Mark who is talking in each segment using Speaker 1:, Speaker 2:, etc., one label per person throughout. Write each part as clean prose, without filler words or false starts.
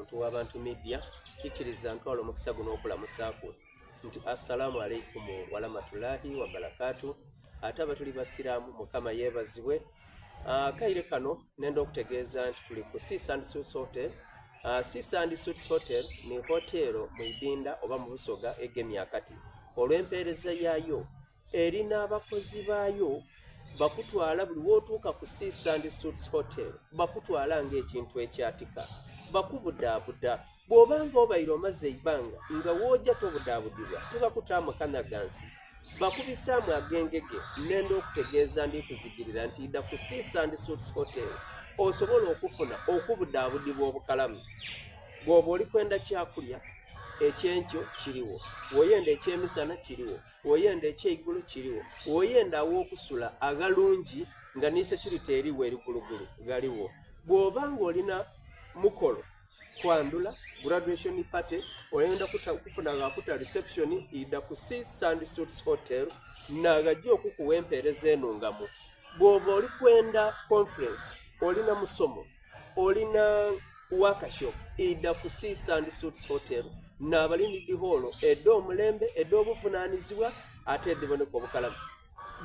Speaker 1: Muntu w'Abantu Media, ikiriza ntwale omukisa guno okulamusaaku nti assalamu alaikum waramatulahi wabarakatu. Ate abatuli basiraamu Mukama yeebazibwe. Akaire kano nenda okutegeeza nti tuli ku Sea Sand Suites Hotel. Sea Sand Suites Hotel ni hoteero mu Idinda oba mu Busoga egemye akati olw'empeereza yaayo eri n'abakozi baayo bakutwala buli w'otuuka ku Sea Sand Suites Hotel bakutwala ng'ekintu ekyatika, bakubudaabuda. Bw'oba nga obaire omaze eibanga nga w'oja tobudaabudibwa tibakutaamu kanhagansi, bakubisaamu ag'engege. Nnenda okutegeeza ndi kuzigirira nti idha ku Sea Sand Suites Hotel osobole okufuna okubudaabudibwa obukalamu. Bw'oba oli kwenda kyakulya, ekyenkyo kiriwo, bw'oyenda ekyemisana kiriwo. Bw'oyenda ekyeigulo kirigho, bw'oyenda agh'okusula aghalungi nga ni securite erigho eri gulugulu ghaligho. Bw'oba ng'olina mukolo, kwandhula, graduation party, oyenda kufuna gha kuta reception, idha ku Sea Sand Suites Hotel naaghaja okukuwa empeereza enungamu. Bw'oba oli kwenda conference, olina musomo, olina workshop idha ku Sea Sand Suites Hotel naabali ni dhihoolo edh'omulembe edh'obuvunaanizibwa ate edhiboneka obukalamu.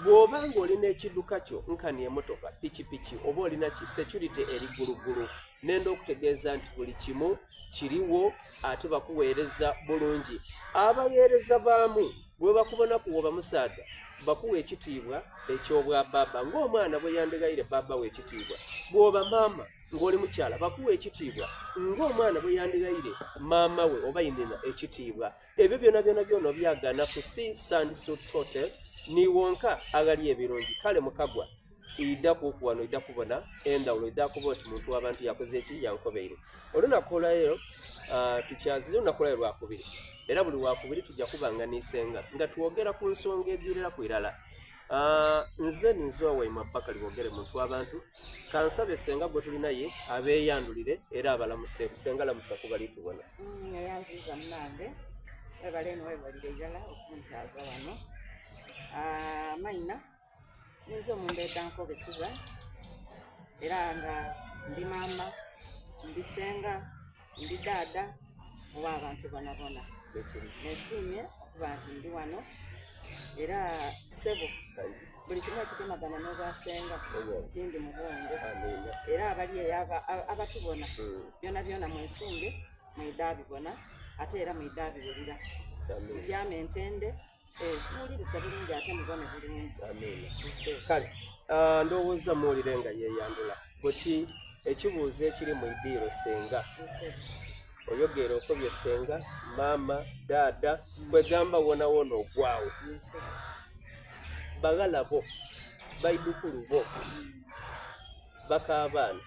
Speaker 1: Bw'oba ng'olina ekiduka kyo nkani emotoka, pikipiki oba olina ki security eri gulugulu, nenda okutegeeza nti buli kimu kiriwo ate bakuweereza bulungi. Abagheereza baamu bwe bakubonaku woba musaadha bakuwa ekitiibwa eky'obwa bbaabba ng'omwana bwe yandighaire bbaabba we ekitiibwa. Bw'oba maama ng'oli mukyala bakuwa ekitiibwa ng'omwana bwe yandighaire maama we oba inhina ekitiibwa. Ebyo byonabyona byona obyagaana ku Sea Sand Suites Hotel ni wonka aghali ebirungi. Kale mukagwa idha kuku wano oidha kubona endhawulo, oidha kuba oti muntu w'abantu yakoze ki? Yankobeire. Olunaku olwaleero uh, tukyazize olunaku olwaleero lwakubiri era buli lwakubiri tujja kuba nga niisenga nga twogera ku nsonga edhiriraku irala. Uh, nze ninze owaimwe Abubakari Bogere muntu w'abantu. Kansabe senga gwe tuli naye abeeyandulire era abalamuseeku. Senga lamusa ku bali tubona.
Speaker 2: Mm, eyanziza munange webale eno webalire irala okunkyaza wano. Ah, maina ninze omumbedda Nkobe Susan era nga ndi maama ndi senga ndi daada ow'abantu bonabona. Nesiimye okuba nti ndi wano era ssebo buli kimu ekigemagana n'obwasenga kindi mu bwongo era abali eyo abatubona hmm. byona byona mwesunge mwidha bibona ate era mwidha biwulira. Mutyame entende eh, muwulirize bulungi ate mubone bulungi.
Speaker 1: Kale ah, ndowooza muwulire nga yeeyandula buti ekibuuzo ekiri mu idiiro senga oyogeera okobye senga maama daada kwegamba wonawona ogwawo baghala bo baidukulu bo bakaabaana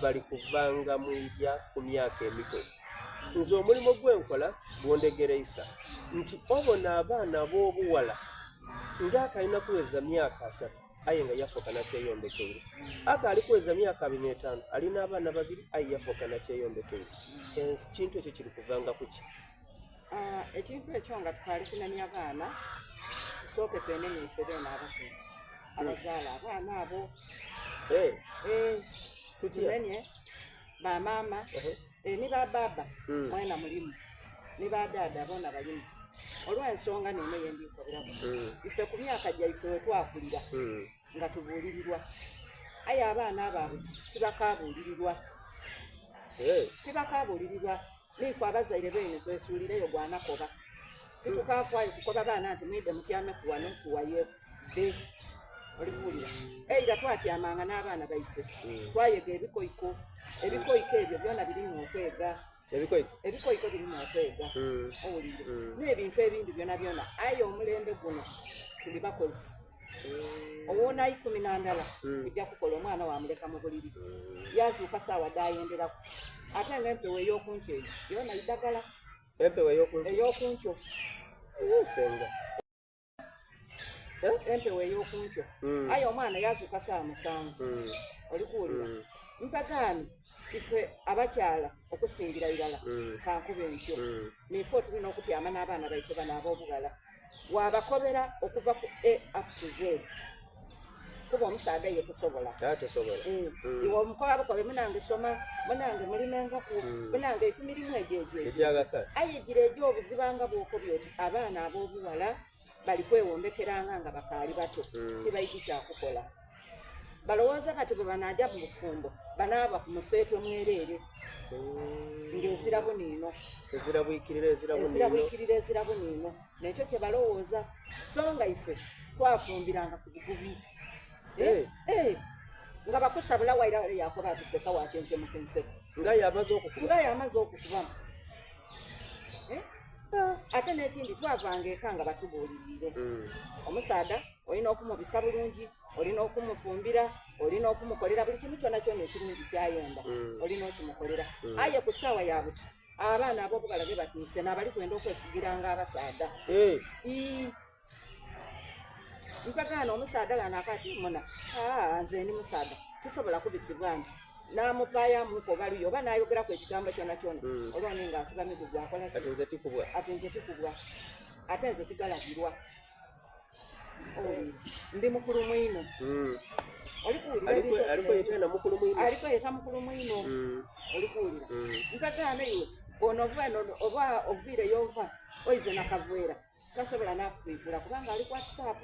Speaker 1: bali kuvanga mu ibya ku myaka emito nze omulimu gwenkola gwondegereisa nti obona abaana ab'obuwala ng'akalina kuweza myaka asatu aye nga yafuuka nakyeyombekeire. Akaali kuweza myaka 25 alina abaana babiri aye yafuuka nakyeyombekeire. Ekintu ekyo kiri kuvanga ku ki?
Speaker 2: Ah, ekintu ekyo nga tukaali kunenia baana tusooke twenenye ife beene abakulu abazaala abaana abo.
Speaker 1: Hey.
Speaker 2: Eh, tumenye bamaama uh -huh. eh, ni babaaba mm. mwena mulimu ni badaada bona balimu olw'ensonga nene yendikoberaku mm. ife ku myaka gyaife we twakulira mm. nga tubuulirirwa aye abaana abo abuti tibakabuulirirwa
Speaker 1: hey.
Speaker 2: tibakabuulirirwa niife abazaire beene twesuulireyo gwanakoba titukafaayo kukoba baana nti mwidhe mutyameku wano tuwayeeku be olikuwulira eira twatyamanga n'abaana baife mm. twayega ebikoiko ebikoiko ebyo byona birimu okwega ebikoiko birimu okwega mm. owulire mm. n'ebintu ebindi byona byona aye omulembe guno tuli bakozi owona ikumi na ndala kujja kukola omwana wamuleka mu buliri yazuuka saawa dayenderaku ate nga empewo ey'okunkyo eyo yona idagala
Speaker 1: Empewo ey'okunkyo.
Speaker 2: Ey'okunkyo.
Speaker 1: Senga.
Speaker 2: Eh? Empewo ey'okunkyo. Mm. Aye omwana yazuuka saawa musanvu. Mm. Oli kuwulira. Mm. Mpagaani ife abakyala okusingira irala mm. kankuba enkyo mm. nife tulina okutyama n'abaana baife bano ab'obughala wabakobera okuva ku a up to z. Kuba omusaadha ye tosobola.
Speaker 1: Ah, tosobola.
Speaker 2: Mm. Iwe omukoba bukobe munange soma, munange mulimengaku, munange ku mirimu egyo egyo egyo.
Speaker 1: Egy'aghaka.
Speaker 2: Aye gira egy'obuziba nga bw'okobye oti abaana ab'obuwala bali kwewombekeranga nga bakaali bato, tibaidhi kya kukola. Balowooza bati bwe banaaja mu bufumbo banaaba ku museetwe mwereere ng'ezira buniino.
Speaker 1: Ezira bwikirira, ezira
Speaker 2: Ezira
Speaker 1: buniino.
Speaker 2: bwikirira, ezira buniino. N'ekyo kye balowooza. So nga ife twafumbiranga ku bugubi.
Speaker 1: Eh.
Speaker 2: Eh, nga bakusabula waira wale yakoba ati seka wakyenkemuka enseko.
Speaker 1: Nga yamaze okukuba.
Speaker 2: Nga yamaze okukubamu. Eh? Ate n'ekindi twavanga eka nga batubuuliriire. Omusaadha olina okumubisa bulungi, olina okumufumbira, olina okumukolera buli kimu kyona kyona ekirungi kyayenda, olina okimukolera. Aye ku ssaawa ya buti abaana ab'obughala be batuuse n'abali kwenda okwefugiranga abasaadha.
Speaker 1: Eh.
Speaker 2: Ii. Mpagaana omusaadha ghano akati muna, aa nze ndi musaadha tisobola kubisibwa nti n'amupaayamuku oba luyi oba n'ayogeraku ekigambo kyonakyona olwoni nga asiba migugu akola ki?
Speaker 1: Ati nze tikubwa.
Speaker 2: Ati nze tikubwa, ate nze tigalagirwa. Owulira, ndi mukulu mwino. Oli kuwulira ebintu
Speaker 1: Ali kweyeta na mukulu mwino.
Speaker 2: Ali kweyeta mukulu mwino. Oli kuwulira. Mpagaana iwe bw'onoova eno oba oviire y'ova oize na kaveera tasobola n'akukwikula kubanga ali ku WhatsApp,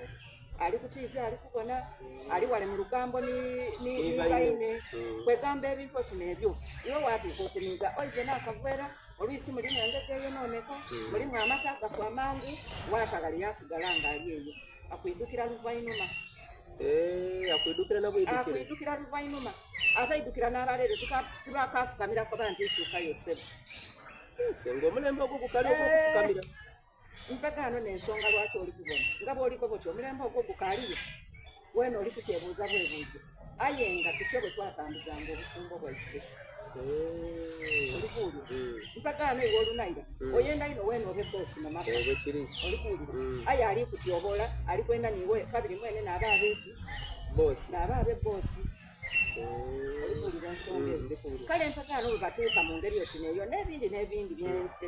Speaker 2: ali ku TV ali kubona, ali wale mu lugambo ni, ni,
Speaker 1: Ni
Speaker 2: ni
Speaker 1: baine.
Speaker 2: baine. Kwegamba ebintu oti n'ebyo iwe waatuuka okuniiga oize n'akaveera olwisi mulimu engege eyonooneka, mulimu amata gafa amangu, waata ghale yaasigala ng'ali eyo akwidukira luvainuma.
Speaker 1: Eh, akwidukira na bwidukire.
Speaker 2: Akwidukira luvainuma ate aidukira n'abaleere tibakafukamira kuba nti isuukayo ssebo.
Speaker 1: Senga omulembe ogwo gukali ogw'okufukamira.
Speaker 2: Mpagaano n'ensonga lwaki oli kubona nga bw'oliko bwoti omulembe ogwo gukaaliyo weena oli kukyebuuza bwebuuze aye nga tutyo bwe twatambuzanga obufumbo bwaife. Oli kuwulira? Mpagaano iwe olunaira oyenda inho weena obe boosi mu maka.
Speaker 1: Bwe kiri.
Speaker 2: Oli kuwulira? Aye ali kutyoboola ali kwenda niiwe kabiri mwene naaba abe ki?
Speaker 1: Boosi.
Speaker 2: Naaba abe boosi. Oli kuwulira ensonga eyo?
Speaker 1: Ndi kuwulira.
Speaker 2: Kale mpagaano bwe batuuka mu ngeri oti n'eyo n'ebindi n'ebindi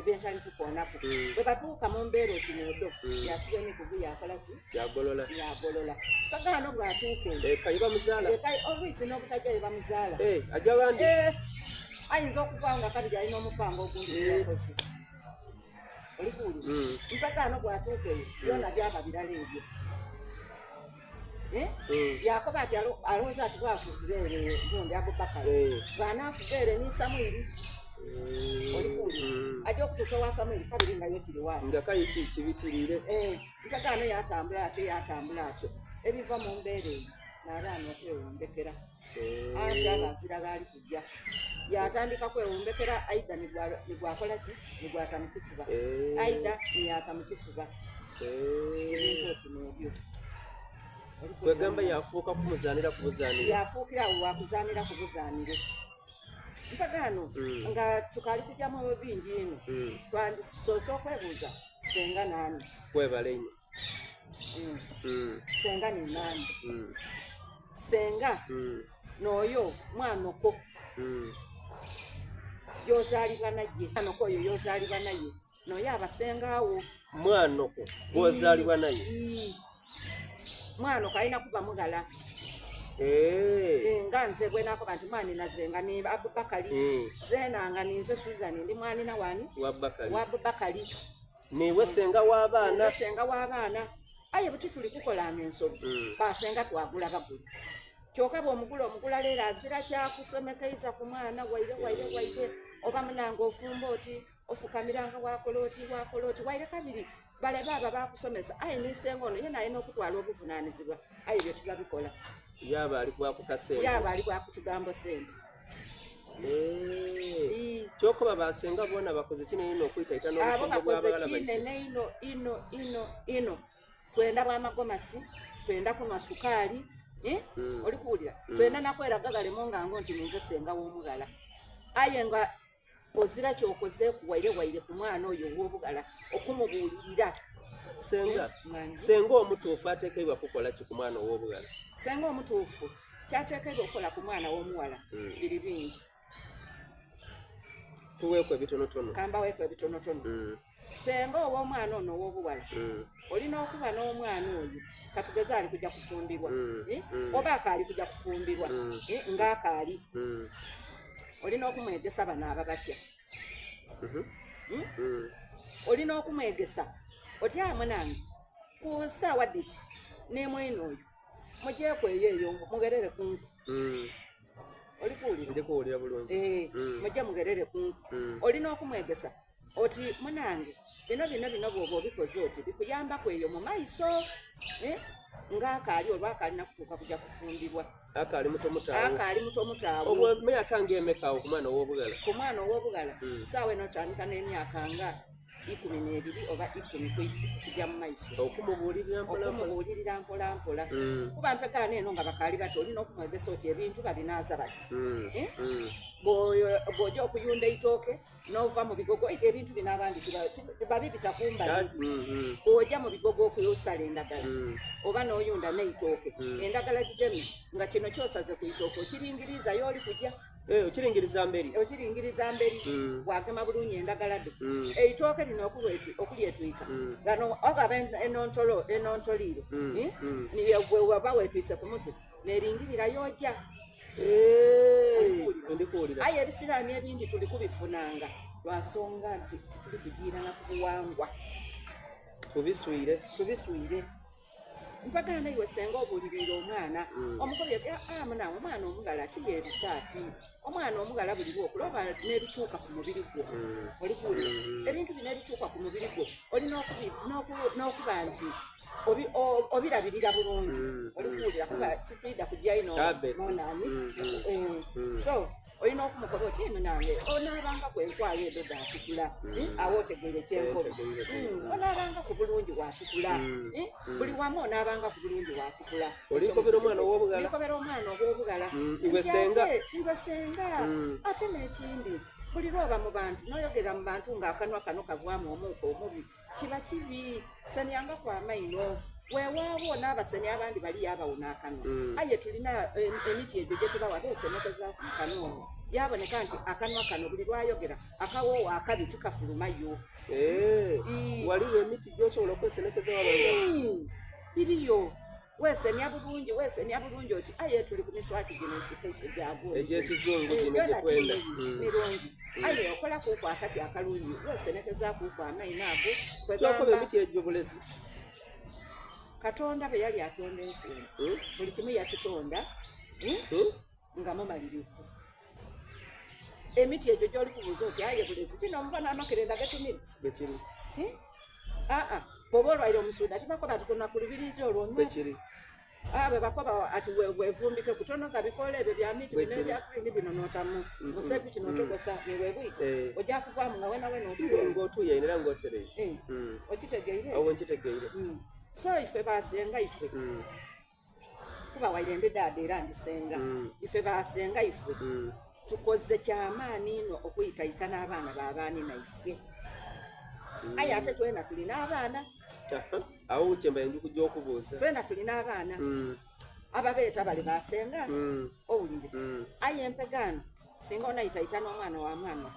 Speaker 2: bye ntali kukoonaku. Bwe batuuka mu mbeera oti n'edho, yasiba emigugu yaakola ki?
Speaker 1: Yagolola.
Speaker 2: Yagolola. Mpagaano bw'atuuka eyo.
Speaker 1: Eka ye bamuzaala.
Speaker 2: Eka olwisi n'obutajja ye bamuzaala.
Speaker 1: Eh, ajja ghandi.
Speaker 2: Eh, ayinza okuvaawo nga kabiri alina omupango ogundi gwe yakoze. Oli kuwulira? Mpagaano bw'atuuka eyo, byona byaba birala ebyo. Eh? Yakoba ati alowooza ati bw'afugira ere gundi Abubakari, bw'anaafuga ere ni Samwiri. Oli kuwulira? Aja okutuuka ewa Samwiri kabiri nga yo kiri waasi.
Speaker 1: Nga kaye kibitiriire.
Speaker 2: Eh, mpagaano yaatambula atyo yaatambula atyo. Ebiva mu mbeera eyo n'abaana okwewombekerera. Anti aba azira gh'ali kujja. Yaatandika kwewombekerera aidha ni gwakola ki? Ni gwata mu kifuba. Aidha ni yaata mu kifuba. Ebintu oti n'ebyo.
Speaker 1: Kwegamba yafuuka kumuzaanira ku buzaanire.
Speaker 2: Yafuukira awo wakuzaanira ku buzaanire. Mpagaano nga tukaali kujja mu bingi inho, twandisoose okwebuuza senga naani?
Speaker 1: Kwebale inho.
Speaker 2: Senga ni naani? Senga n'oyo mwanoko y'ozaalibwa naye. Mwanoko oyo y'ozaalibwa naye n'oyo aba sengaawo.
Speaker 1: Mwanoko gw'ozaalibwa naye?
Speaker 2: Mwanoko alina kuba mughala.
Speaker 1: Eh.
Speaker 2: Nga nze bwe nakoba nti mwaninaze nga ni Abubakali, zeena nga ninze Susan ndi mwanina wani? Wa Abubakali.
Speaker 1: Niiwe senga w'abaana.
Speaker 2: Nze senga w'abaana. Aye buti tuli kukolanga ensobi, basenga twagula bagule. Kyoka bw'omugula omugula leero azira kyakusomekeiza ku mwana waire waire waire oba munange ofumba oti ofukamiranga wakola oti wakola oti waire kabiri bale baaba bakusomesa aye ni senga ono yena alina okutwala obuvunaanyizibwa aye bye tubabikola.
Speaker 1: Yaaba ali bwa ku kasente.
Speaker 2: Yaaba ali bwa ku kigambo sente.
Speaker 1: Eh. Kyokoba basenga boona bakoze kinene inho okwitaitana
Speaker 2: Abo
Speaker 1: obufumbo
Speaker 2: bakoze
Speaker 1: bw'abaghala baife.
Speaker 2: kinene inho inho inho inho. Twenda bwa magomasi, twenda kunwa sukaali, eh? Oli kuwulira? Twenda na kweraga ghale mu ngango nti ninze senga w'omughala. Aye nga ozira ky'okozeeku waire waire ku mwana oyo ow'obughala okumubuulirira.
Speaker 1: Senga,
Speaker 2: Mwangi.
Speaker 1: senga omutuufu ateekeibwa kukola ki ku mwana ow'obughala?
Speaker 2: Senga omutuufu ky'ateekeibwa okukola ku mwana w'omuwala biri bingi.
Speaker 1: Tuweeku ebitonotono.
Speaker 2: Kambaweeku ebitonotono. Senga ow'omwana ono ow'obuwala mm. olina okuba n'omwana oyo katugeze ali kujja kufumbirwa mm. Eh? Mm. oba akaali kujja kufumbirwa eh, ng'akaali olina okumwegesa banaaba batya mm-hmm. hmm? Olina okumwegesa otya munange ku ssaawa diki n'emwene oyo mujeeku eyo eyo mugerere kunku Oli kuwulira?
Speaker 1: Ndi kuwulira bulungi.
Speaker 2: Eh, mujje mugerere kunku. Olina okumwegesa oti munange bino bino bino bwoba obikoze oti bikuyambaku eyo mu maiso eh, ng'akaali olwakaali nakutuuka kuja kufumbirwa.
Speaker 1: Akaali muto mutaawo.
Speaker 2: Akaali muto mutaawo.
Speaker 1: Obwo myaka ng'emeka awo ku mwana ow'obughala?
Speaker 2: Ku mwana ow'obughala saawa eno otandika n'emyaka nga 12 oba 10 kujja mu maiso.
Speaker 1: Okumubuulirira mpola mpola.
Speaker 2: Okumubuulirira mpola mpola. Kuba mpegaano eno nga bakaali bato olina okumwegesa oti ebintu babinaaza bati. Eh? Bw'oja okuyunda eitooke n'ova mu bigogo ebintu bino abandi babibita kumbali. Bw'oja mu bigogo okusala endagala oba n'oyunda n'eitooke endagala gigemye nga kino kyosaze ku itooke okiringiriza y'oli kujja.
Speaker 1: Eh, okiringiriza mberi.
Speaker 2: Okiringiriza mberi. Bwagema bulungi endagala dho. Eitooke lino okulyetwika. Gano ogaba enontolo enontoliiro. Eh? Niye gwe waba wetwise ku mutwe neringirira y'oja.
Speaker 1: Eh, ndikuwulira.
Speaker 2: Aye ebisiraani ebindi tuli kubifunanga lwa nsonga nti tituli kujiirana ku buwangwa.
Speaker 1: Tubiswire.
Speaker 2: Tubiswire. Mpagaana iwe senga obuuliriire omwana omukobye ati aa munange omwana omughala tiyeebisa ati omwana omughala buli lwokula oba n'ebikyuka ku mubiri gwo oli kuwulira ebintu bino ebikyuka ku mubiri gwo oli n'okuba nti obirabirira bulungi oli kuwulira kuba titwida kujja ino monani so olina okumukoba oti eno nange onaabanga ku enkwaya edo dhatukula hmm? awo otegeire kyenkoba hmm, onaabanga ku bulungi watukula hmm. Buli wamu onaabanga ku bulungi watukula.
Speaker 1: Olikobera omwana ow'obughala,
Speaker 2: olikobera omwana ow'obughala
Speaker 1: iwe senga,
Speaker 2: nze senga. Ate n'ekindi buli lwoba mu bantu n'oyogera mu bantu ng'akanwa kano kavaamu omuuka omubi kiba kibi. Senyanga ku amaino weewaawo n'abaseni abandi bali yabawona akanwa aye tulina emiti egyo gye tubawa beesenekezaaku mu kanwa omwo yaboneka nti akanwa kano buli lwayogera akawoowo akabi tikafulumayo.
Speaker 1: Eh, waliwo emiti gyosobola okwesenekeza wabanga
Speaker 2: biriyo weesenia bulungi weesenia bulungi oti aye tuli ku miswaki gino gyago
Speaker 1: egy'ekizungu gino gyetwenda
Speaker 2: mirungi aye okola kuuku akati akalungi weesenekeza kuuku amaino ago.
Speaker 1: Kyokoba emiti egyo bulezi.
Speaker 2: Katonda bwe yali atonda ensi eno buli kimu yakitonda nga mumalirivu. Emiti egyo gy'oli kubuuza oti aye bulezi kino omuva n'amakerenda getumire
Speaker 1: bwekiri.
Speaker 2: Aa bw'oba olwaire omusuuda kibakoba ati kona ku lubiriizi olwo onywe.
Speaker 1: Bwekiri.
Speaker 2: Bwe bakoba ati wevumbike kutonoga bikoola ebyo bya miti bino ebya green bino n'otamu musefu kino otogosa niweebwika ojja kuvaamu nga wena wena otuuye.
Speaker 1: Ng'otuuye era ng'otereire.
Speaker 2: Okitegeire?
Speaker 1: Awo nkitegeire.
Speaker 2: So ife basenga ife kuba waire ndi daada era ndisenga ife basenga ife tukoze kyamaani ino okuyitayita n'abaana babaani naife aye ate twena tulina abaana.
Speaker 1: Awo kyembaye ndi kujja okubuuza.
Speaker 2: Twena tulina abaana ababeeta bali basenga owulire aye empegaano singa onayitayita n'omwana wa mwana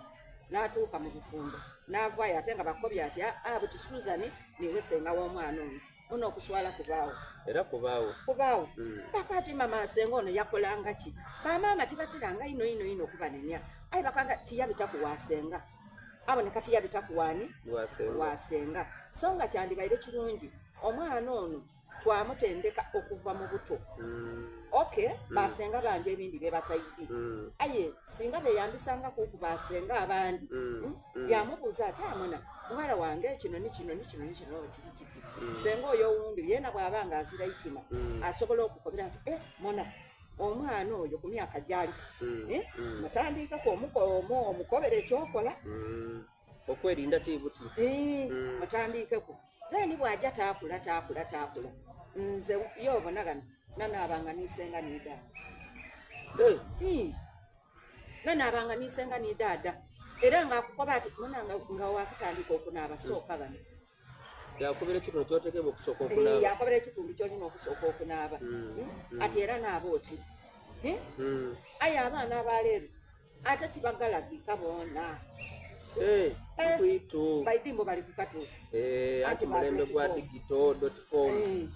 Speaker 2: n'atuuka mu bufumbo n'avaayo ate nga bakobye ati aa buti Susan niwe senga w'omwana ono muno okuswala kubaawo.
Speaker 1: Era kubaawo.
Speaker 2: Kubaawo. Baka ati mama senga ono yakolanga ki? Bamaama tibatiranga ino ino ino okubanenya aye bakanga tiyabita ku wasenga aboneka tiyabita ku wani wasenga so nga kyandibaire kirungi omwana ono twamutendeka okuva mu buto. Okay, basenga bandi ebindi bye bataidi aye singa beyambisanga kuku basenga abandi yamubuuza ati amona muwala wange kino ni kino ni kino ni kino kiri kiti senga oyo owundi yena bw'aba nga azira itima asobola okukobera nti eh mona omwana oyo ku myaka gyali mutandikako omukobera ekyokola
Speaker 1: okwerinda tibuti
Speaker 2: mutandikeko then bw'ajja taakula taakula taakula nze yoobona gano nanaabanga niisenga niidaada nanaabanga niisenga niidaada era ng'akukoba ati munanga nga wakutandika okunaaba sooka bano
Speaker 1: Yakobera ekitundu kyotekebwa okusooka okunaaba.
Speaker 2: Yakobera ekitundu kyolina okusooka okunaaba ati era naaba oti aye abaana abaleero ate tibagalagika boona.
Speaker 1: Eh,
Speaker 2: Eh.
Speaker 1: Mukwitu.
Speaker 2: Baidimbo bali ku katuufu.
Speaker 1: Eh, anti mulembe gwa digital dot com.
Speaker 2: Eh.